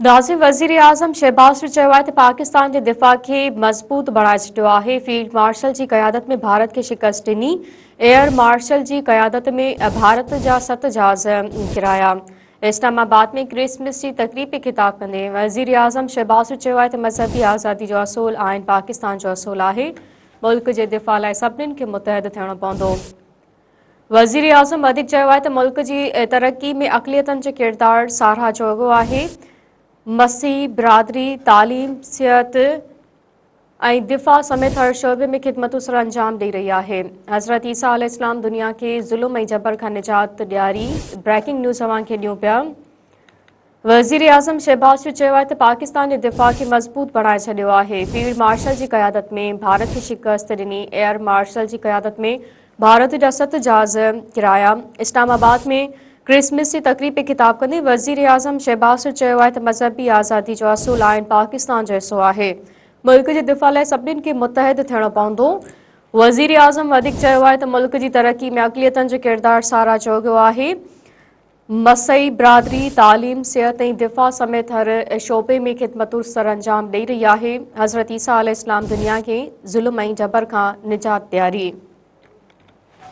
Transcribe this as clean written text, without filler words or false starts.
ناظم وزيراعظم شهباز شريف چيو آهي ته پاڪستان جي دفاع کي مضبوط بڻائي ڇڏيو آهي، فيلڊ مارشل جي قيادت ۾ ڀارت کي شڪست ڏني، ايئر مارشل جي قيادت ۾ ڀارت جا ست جهاز ڪيرايا. اسلام آباد ۾ ڪرسمس جي تقريب کي خطاب ڪندي وزيراعظم شهباز شريف چيو آهي ته مذهبي آزادي جو اصول آئين پاڪستان جو اصول آهي، ملڪ جي دفاع لاء سڀني کي متحد ٿيڻو پوندو. وزيراعظم وڌيڪ چيو آهي ته ملڪ جي ترقي ۾ اقليتن جو ڪردار ساراهه جوڳو آهي، مسيحي برادري تعليم، صحت ۽ دفاع سميت هر شعبي ۾ خدمتون سرانجام ڏئي رهي آهي. حضرت عيسيٰ عليه السلام دنيا کي ظلم ۽ جبر کان نجات ڏياري. بريڪنگ نيوز اوهان کي ڏيون پيا. وزيراعظم شهباز شريف چيو آهي ته پاڪستان جي دفاع کي مضبوط بڻائي ڇڏيو آهي، فيلڊ مارشل جي قيادت ۾ ڀارت کي شڪست ڏني، ايئر مارشل جي قيادت ۾ ڀارت جا ست جهاز ڪيرايا. اسلام آباد ۾ ڪرسمس جي تقريب کي خطاب ڪندي وزيراعظم شهباز شريف چيو آهي ته مذهبي آزادي جو اصول آئين پاڪستان جو حصو آهي، ملڪ جي دفاع لاء سڀني کي متحد ٿيڻو پوندو. وزيراعظم وڌيڪ چيو آهي ته ملڪ جي ترقي ۾ اقليتن جو ڪردار ساراهه جوڳو آهي، مسيحي برادري تعليم، صحت ۽ دفاع سميت هر شعبي ۾ خدمتون سرانجام ڏئي رهي آهي، حضرت عيسيٰ عليه السلام دنيا کي ظلم ۽ جبر کان نجات ڏياري.